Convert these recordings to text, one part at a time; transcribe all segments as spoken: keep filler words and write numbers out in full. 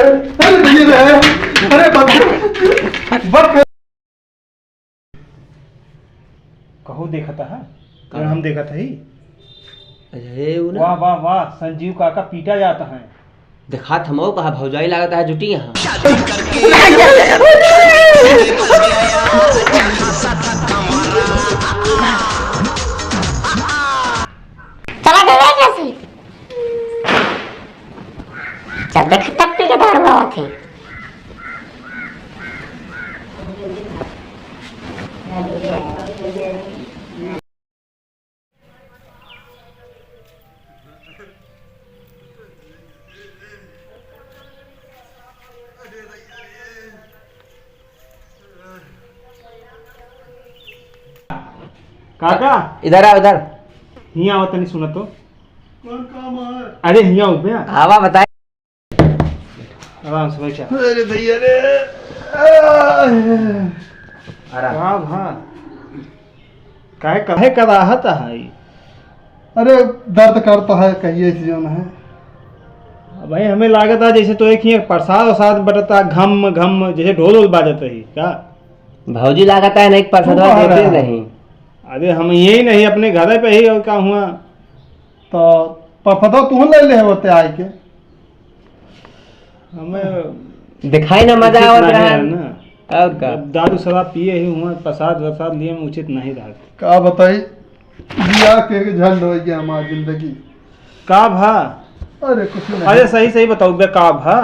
अरे भैया रे, अरे बाप रे, बाप रे। कहू देखत है? का? हम देखत हई। अच्छा, हे उ ना? वाह, वाह, वाह, संजीव काका पीटा जात है। देखात हमहू कहा भौजाई लागत है जुटी यहाँ। चला गया जैसे। जब देख तब पी के दारू आवत है। काका, इधर आओ, इधर। हियाँ आओ, तनी सुना तो। कौन काम है? अरे, हियाँ आओ बे। आवा, बताए। आराम से बैठा। अरे भैया रे। आराम। का भा? काहे, काहे कराहत है? अरे, दर्द करता है, कहिए से जौन है। भाई, हमें लागत है जैसे तो एक ही प्रसाद वसाद बटता, घम घम, जैसे ढोल वोल बाजत रही का? भौजी लागत है ना, एक प्रसाद तू कहाँ देते रहा? नहीं। अरे, हम यही नहीं, अपने घर पे ही, और का हुआ? तो पपदो तू ले ले होते आए के। हमें दिखाई ना मजा उचित आवत नहीं रहा। है ना। और का? अब दारू शराब पिए ही हुआ, प्रसाद वसाद लिए में उचित नहीं रहा। का बताई, जिया के झंड हो गया हमारी जिंदगी। का भा? अरे कुछ नहीं। अरे सही सही बताओ बे, का भा?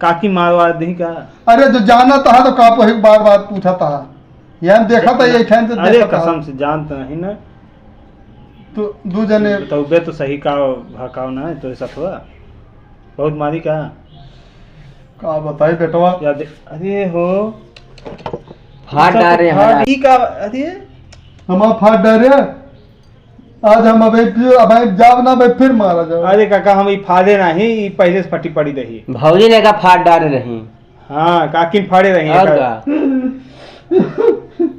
काकी मारवा दी का? अरे जो जाना तहा तो का वही बार बार पूछा तहा। ये हम देखा था, ये ठहन से अरे देखा था। कसम से जानत नहीं ना। तो दू जने बताओ बे तो सही का भा का ना है तो सतवा। बहुत मारी का? का बताई बेटवा? या दे, अरे हो। फाड़ सब डारे फाड़ हमारा। ई का, अरे? हमारा फाड़ डारे। आज हम अबे फिर, अबे जाब ना, अबे फिर मारा जाओ। अरे काका, हम ई फाड़े नाही, ई पहले से फटी पड़ी रही। भौजी ने का फाड़ डारे रही। हाँ, काकिन फाड़े रही और एकर। का?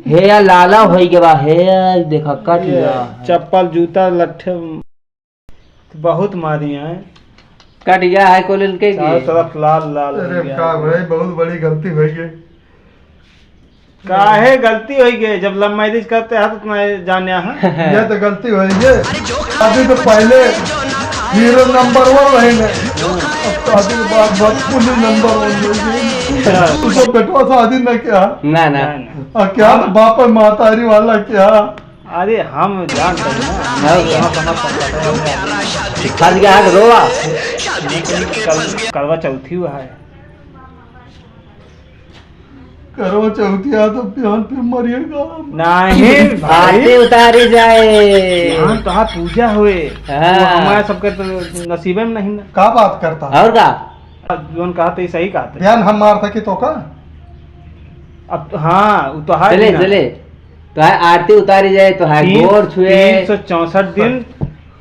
हे यार, लाला होई के बा, हे यार, देखा, कट ये गया। चप्पल, जूता, लट्ठे, बहुत मारी हैं। कट गया है कोलिल के चारों की? तरफ लाल लाल हो अरे गया का है। भाई, बहुत बड़ी गलती हो गई। काहे गलती हो गई? जब love marriage करते हैं तो उतना जाने हैं। ये तो गलती हो गई। शादी तो पहले हीरो नंबर वन रहे ने, अब शादी के बाद बहुत पुलिस नंबर वन हो गई। अच्छा। तू तो बेटवा शादी न किया? ना, ना। ना, ना। और क्या बाप और महतारी वाला क्या? अरे हम जानते हैं ना, हाँ। हम समझ सकते हैं। फंस गया है तो रोवा। कल-, करवा चौथी हुआ है। करवा चौथी आ तो बिहान फिर मरिएगा। नहीं भाई। आरती उतारी जाए। बिहान तो हाँ पूजा हुए। हाँ। वो हमारे सबके तो नसीबे में नहीं ना। का बात करता? और का? जोन कहा तो सही कहा थे। बिहान हम मार सकी तो का? अब हाँ, वो तो है चले, ना। चले। तो है आरती उतारी जाए, तो है तीन, गोर छुए। तीन सौ चौसठ दिन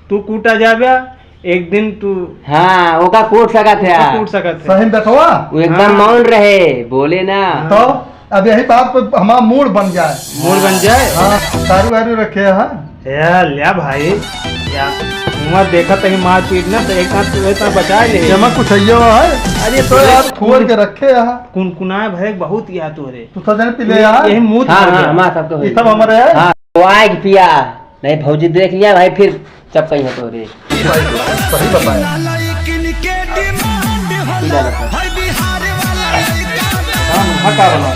तू कूटा जाबे, एक दिन तू हाँ, ओका कूट सकत है। ओका कूट सकत है। सही में बेटवा? वो एकदम हाँ। मौन रहे, बोले ना। हाँ। तो अब यही बात पे हमारा मूड बन जाए। मूड बन जाए? हाँ, दारू वारू रखे हैं। ए, लिया भाई, या, हुआ देखा तहीं मारपीट ना, तो एक हाथ तू इतना बचा ले। एमा कुछ है ये है? अरे, तो अरे, यार, थोड़ के रखे हैं। कुनकुनाए भरे बहुत या तोरे। तू तो जन पी ले यार। यही मुंह हाँ, भर हाँ, गया। हमारा सबके हो ये सब गया। हमारे है? हाँ, तो आए कि पिया। नहीं, भौजी देख लिया भाई, फिर चपकई है तोरे। सही बताया। हाँ, हाँ, का बना?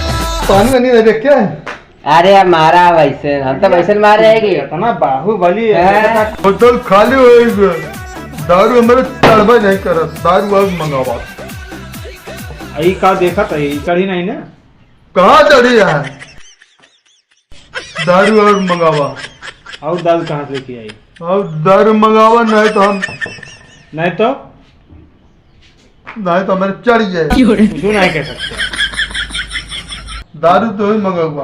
पानी वानी नहीं देख क्या है? अरे यार, मारा वैसे, हम तो वैसे मारे हैं कि इतना बाहुबली है। हैं? बोतल खाली हो गई है। दारू हमारे चढ़बे नहीं करत, दारू और मंगावा। ई का देखत है, ई चढ़ी नहीं ना? कहाँ चढ़ी है? दारू और मंगावा। और दारू कहाँ से लेके आई? और दारू मंगावा, नहीं तो हम नहीं तो? नहीं तो हमारे चढ़ जाए। कुछ नहीं कह सकते। दारू तो ही मंगावा,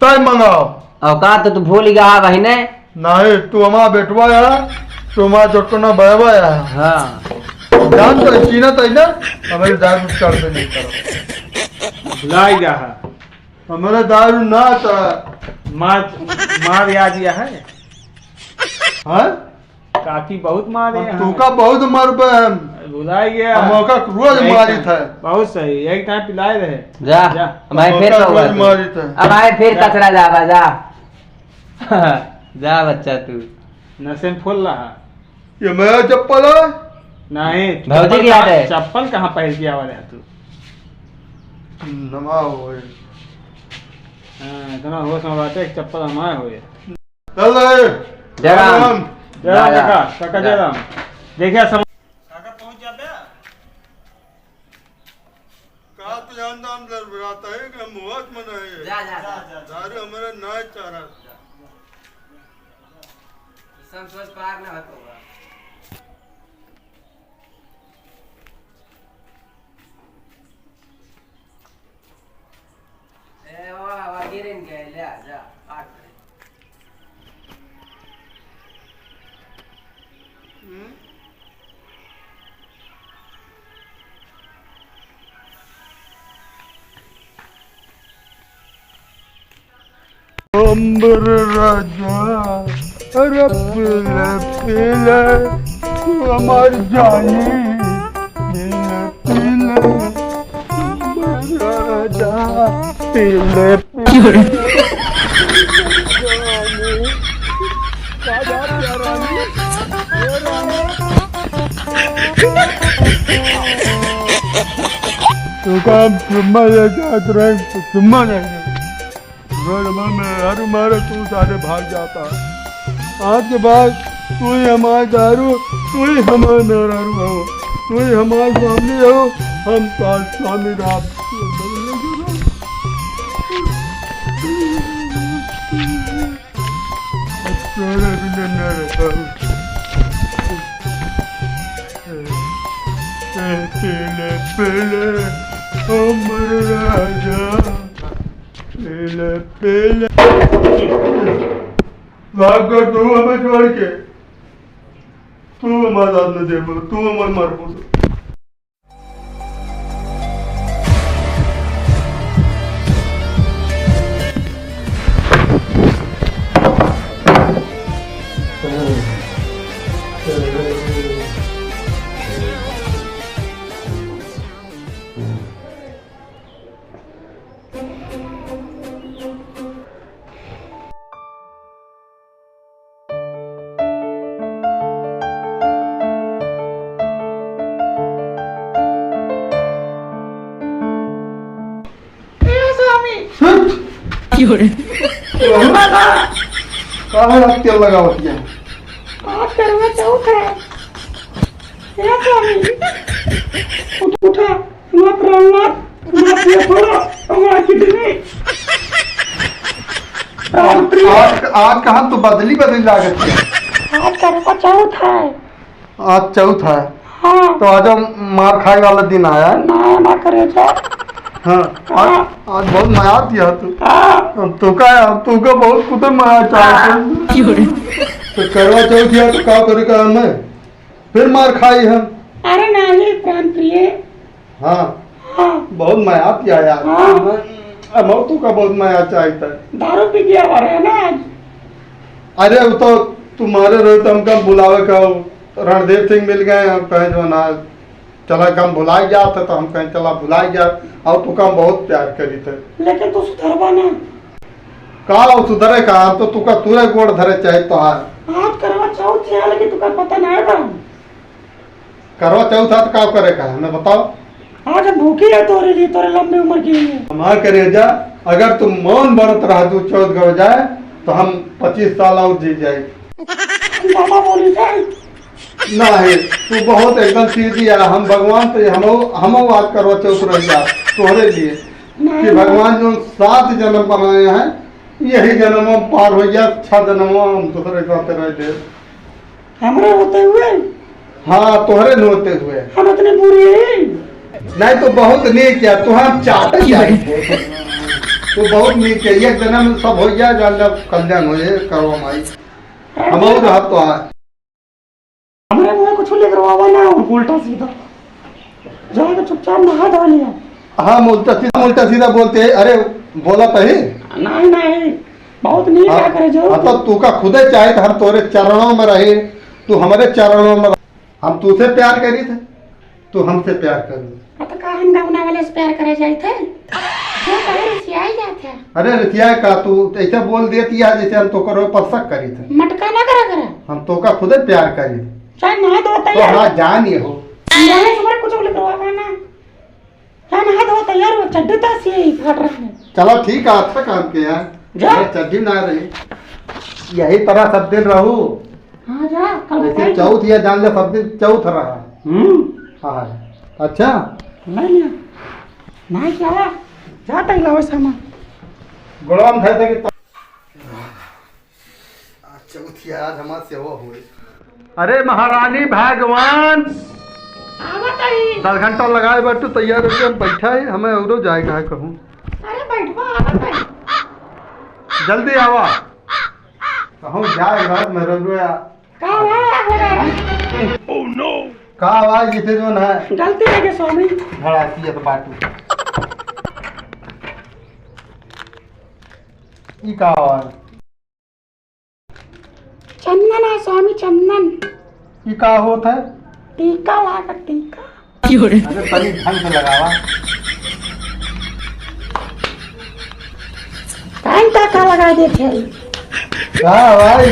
तय मंगाओ। औकात तो तू भूल गया है बहिने। नहीं, तू हमारा बेटवा है, तू हमारा जोटको ना बहवा है। हाँ। जान तो चीना तो ही ना, हमारे दारू चढ़ पे नहीं करो। भुलाई गया है। हमारा दारू ना था। मार, मार याद या है? हाँ? काकी बहुत मारे अब हैं। तू का बहुत मार पे हम। भुलाइ गया। अब मौका रोज यही मारी time। था। बहुत सही, एक time पिलाए रहे। जा, जा। अब आए फिर मौका रोज मारी था। अब आए फिर जा। कचरा जाबा, जा। जा बच्चा तू। नशे में फुल रहा। ये मेरा चप्पल है? नहीं, भौजी चप्पल की याद कहाँ, है? चप्पल कहाँ पहन के आवा रहा तू? नमा हो गए। हाँ, इतना होश में बाटे, एक चप्पल हमारे हो गए। चल रहे। जय राम। जय राम जा, जा। काका, काका जा। जय राम। देखिए, सम- काका पहुँच जा बे। का तो जानता हम लड़बड़ाता है कि हम होश में नहीं है। जा, जा, जा। दारू हमारा ना चारा। संतोष पार ना होत होगा। ए, वाह, वाह, गिरिन गए, ले आ, जा, काट दे। हम्म? अंबर राजा, अरे पीले पीले, तू हमार जानी, पीले पीले, अंबर राजा, पीले पीले। तो काम चुम्मा ले जात रहे, तो चुम्मा ले जात। रोड में मेहरारू मारे, तू सारे भाग जाता। आज के बाद तू ही हमार दारू, तू ही हमार मेहरारू हो, तू ही हमार स्वामी हो, हम तो आज स्वामी राम। तोरे बिना न रहो। पीले पीले, अमर राजा। पीले पीले। भाग गो तू हमें छोड़ के। तू हमार साथ न देबो, तू हमार मरबो। ए स्वामी। हट। काहे आप तेल लगावत है? आज करवा चौथ है। ए स्वामी। उठ, उठा। हमार प्राणनाथ, हमार फेफड़ा, हमार किडनी। आज, आज, आज कहाँ तो बदली बदली लागत है। आज करवा चौथ है। आज चौथ है। हाँ। तो आज हम मार खाए वाला दिन आया है। ना, ना करे जा। हाँ, आज, हाँ। आज बहुत मया किया तू। हाँ। अब तो का, अब तो का बहुत कुछ मया चाहते हैं। हाँ। तो करवा चौथ किया तो का करे का हमें? फिर मार खाई हम। अरे नाही, प्राण प्रिय। हाँ। हाँ। बहुत मया पिया यार। हाँ। अब तू का बहुत मया चाहता है। दारू पी के आ रहे हैं ना आज। अरे, वो तो तुम्हारे रहे तो हमका बुलावे का, वो रणधीर सिंह मिल गए, हम कहे जो ना, चला, हम भुलाई जात है, तो हम कहे, चला, भुलाई जात, और तू का बहुत प्यार करी थे। लेकिन तू सुधरबा ना। का हो सुधरे का? हम तो तुका तुरे गोड़ धरे चाहे तो है। आज करवा चौथ है, लेकिन तुका पता ना है बा। करवा चौथ है तो का करे का है, हमें बताओ। आज हम भूखी है तोरे लिए, तोरे लंबी उम्र के लिए। हमार करेजा, अगर तुम मौन बरत रह तू चौथ गव जाए, तो हम पच्चीस साल और जी जाए। हम ज्यादा बोली जाए। नहीं, तू बहुत एकदम सीधी है। हम भगवान से, हम, हम आज करवा चौथ रह जा तोहरे लिए। नहीं, कि नहीं। भगवान जो सात जन्म बनाए हैं, यही जन्म हम पार हो गया, छह जन्म हम दूसरे साथ रह गए। हमरे होते हुए? हाँ, तोहरे न होते हुए। हम इतने बुरे हैं? नहीं, तो बहुत नीक है, तो हम चाहते क्या है? तो बहुत नीक है, एक जन्म में सब हो गया, जान लो कल्याण हो जाए, करवा माई। हम और हाथ तो आ। हमरे मुँह कुछ लेकर आवा ना, उल्टा सीधा। जाके चुपचाप नहा धो लिया। हाँ, उल्टा सीधा, उल्टा सीधा बोलते हैं। अरे, बोला तो ही। नहीं, नहीं, बहुत नीक हाँ, क्या करे जो। हाँ, तो तू का खुदे चाहे तो हम तोरे चरणों में रहे, तू हमारे चरणों में रहे। हम तू से प्यार करी थे। तू हमसे प्यार करू। हाँ, तो का हम गवना वाले से प्यार करे जाइत है? जो कहे रिसियाई जात है। अरे रिसिया का, तू ऐसे बोल देती है जैसे हम तो करो पर शक करी थे। मटका ना करा करा। हम तो का खुदे प्यार करी। चाहे ना दो तो तैयार। हाँ जान ये हो। जाने से हमारे कुछ बोले करवा ना। चाहे ना दो तैयार हो, चड्डी तो सी फाट रहा है। चलो ठीक है, अच्छा काम किया। जा। अरे चड्डी ना रही, यही तरह सब दिन रहू। हाँ जा, कल ऐसे बताई। चौथ या जान ले, सब दिन चौथ रहा। हम्म। हाँ, अच्छा। नहीं लिया। नहीं क्या? जा तक लाओ सामान। गोड़वा में धर दे कि आज चौथ या, आज हमार सेवा होए। अरे महारानी भगवान, आवत हई। दस घंटा लगाए बाटू तैयार होके, हम बैठा है, हमें औरो जाए का है कहूँ। अरे बैठवा, आवत हई। जल्दी आवा। कहूँ जाए रात में रउआ। का आवाज आ रहा है? का आवाज जिसे जो ना है। गलती है के स्वामी। भड़ासी है तो बाटू। ई का आवाज? चंदन है स्वामी, चंदन। ई का होत है? टीका लागा, टीका। अरे तनी ढंग से लगावा। कान का का लगा देत है? का भाई?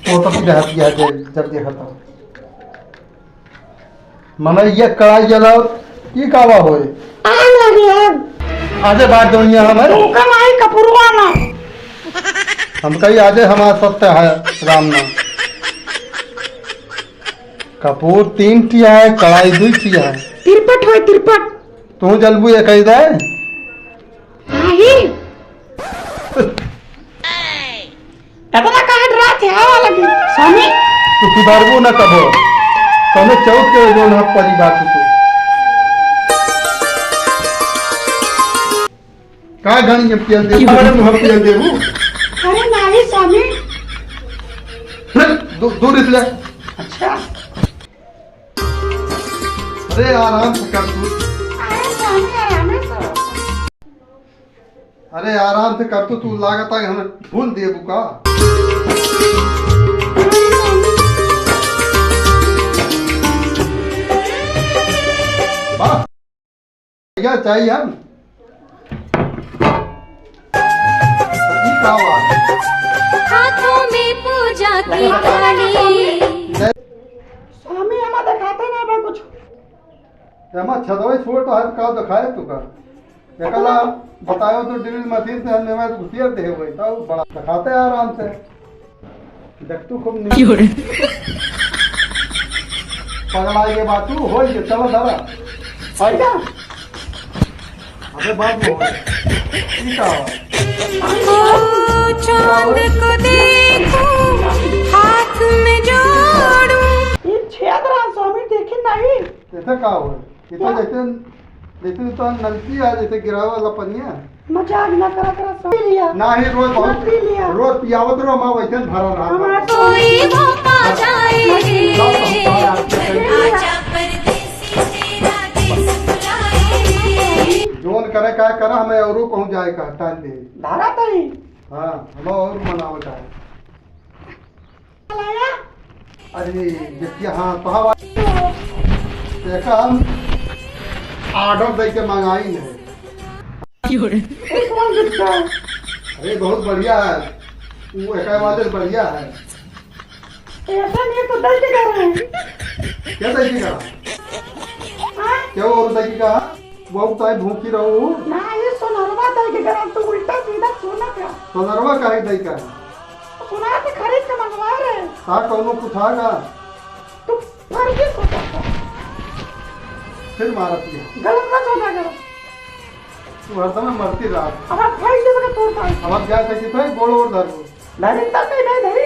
वो तो कुछ हट गया जब, जब देखा था। मने ये कढ़ाई जलाओ, ई का बा होए? आग लगे आग। आजे बात दुनिया हमें। तू कमाई कपूरवा ना। हम कही आजे हमारा सत्य है राम नाम। कपूर तीन टिया है, कढ़ाई दुई टिया है। तिरपट होए, तिरपट। तू जलबू ये कही दे। नाही। इतना काहे डरात है? आवा लगी। स्वामी। तू सुधरबू न कबो। तने चौथ के जो ना परी बात तू। का गन ये पियल दे? अरे मुँह पियल देबू। अरे नाही स्वामी। हट, दू-, दूर इसले। अच्छा। अरे आराम से कर तू। अरे स्वामी, आराम से। अरे आराम से कर तू, तू लागत है हमें भूल देबू का? वाह। क्या चाहिए हम? ई का बा? हाथों में पूजा की थाली। स्वामी, हमार देखाते ना बा कुछ। एमा छदवे छोट है, का देखाए तू का? एकला बतायो तो ड्रिल मशीन से हमने मैं घुसियर दे हुए, तब बड़ा देखाते आराम से। देख तू खूब नीक। क्यों रे? पगला ये बात तू हो ये, चलो दादा। और क्या? अबे बात में हो। ई का हो? ओ चांद को देखो, हाथ में जोड़ू। ये छेद रहा स्वामी, देखे नहीं। ऐसा का हो? इतना हाँ। जैसे, जैसे तो नलकी है, जैसे गिरा वाला पनिया। मजाक ना करा, करा, स्वामी लिया। ना ही रोज बहुत, मत पी लिया। रोज पियावत रहो, माँ वैसे भरा रहा। हमारा कोई वो पा जाए। मत पी लिया। आजा परदेसी तेरा देश बुलाए। जोन करे का करा, हमें औरो कहूँ जाए का, टाइम दे। धारा तई। हाँ, हम और मनावत है। लाया? अरे, जतिया, हाँ, तो हवा। देखा, हम order दे के मंगाई है। क्यों रे? ये कौन जूता है? अरे, बहुत बढ़िया है। वो एक वाले बढ़िया है। ऐसा नहीं तो दे के कह रहे हैं। क्या दे के कह रहा है? हाँ? क्या वो और दे के कहा? बहुत ताई भूखी रहू। ना, ये सोनरवा दे के कह रहा, तू उल्टा सीधा सोना का। सोनरवा काहे दे के कहा? सुना तो खरीद के मंगवा रहे। का कौनो कुछ आगा? तू फर्जी सोचा था। फिर मारत है। गलत ना सोचा करो। तू हरदम मरती रहा। अब आप खाई दे बता तोड़ पाए। अब आप जा सकते थे, गोड़ और धर लो। धरी तक नहीं, नहीं धरी।